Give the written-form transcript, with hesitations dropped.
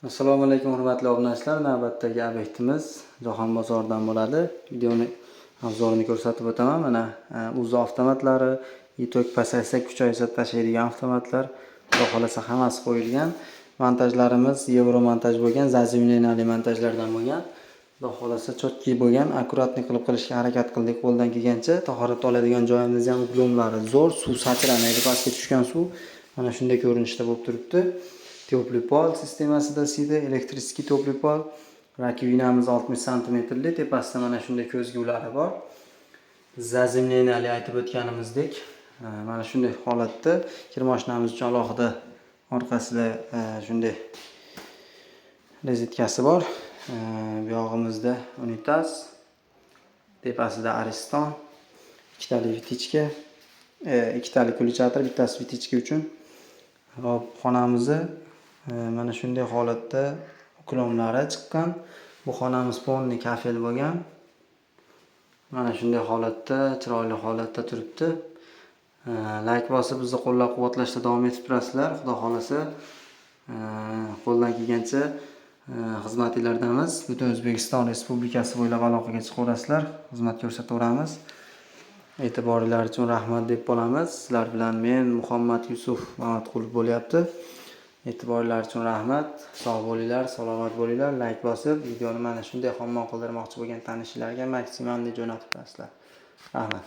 Assalomu alaykum, hurmatli obunachilar. Navbatdagi obyektimiz Jahon bozoridan bo'ladi. Videoni обзор ini ko'rsatib o'taman. Mana uzo avtomatlari, tok pasaysa, kuchaysa tashlaydigan avtomatlar, xudo xohlasa, hammasi qo'yilgan. Montajlarimiz yevro montaj bo'lgan, заземления li montajlardan bo'lgan. Xudo xohlasa, чёткий bo'lgan, аккуратный qilib qilishga harakat qildik qo'ldan kelgancha. Tahorat oladigan joyimiz ham уклон lari zo'r, suv sachramaydi, pastga tushgan suv mana shunday ko'rinishda bo'lib turibdi. Теплый pol sistemasida isiydi, электрический теплый pol. Раковина miz 60 santimetrli, tepasida mana shunday ko'zgulari bor. Заземления li, aytib o'tganimizdek, mana shunday holatda. Kir mashinamiz uchun alohida orqasida shunday rozetkasi bor. Bu yog'imizda unitaz, tepasida Ariston, ikkitali вытяжка, ikkitali включатель, bittasi вытяжка uchun. Hop, xonamizni mana shunday holatda уклон lari chiqqan. Bu xonamiz полный kafel bo'lgan. Mana shunday holatda, chiroyli holatda turibdi. Layk bosib, bizni qo'llab-quvvatlashda davom etib turasizlar. Xudo xohlasa, qo'ldan kelgancha xizmatinglardamiz. Butun O'zbekiston Respublikasi bo'ylab aloqaga chiqaverasizlar, xizmat ko'rsataveramiz. E'tiboringlar uchun rahmat deb qolamiz. Sizlar bilan men, Muhammad Yusuf Mamatqulov bo'lyapti. E'tiboringlar uchun rahmat. Sog' bo'linglar, salomat bo'linglar. Layk bosib, videoni mana shunday xomon qildirmoqchi bo'lgan tanishlarga максимальный jo'natib turasizlar. Rahmat.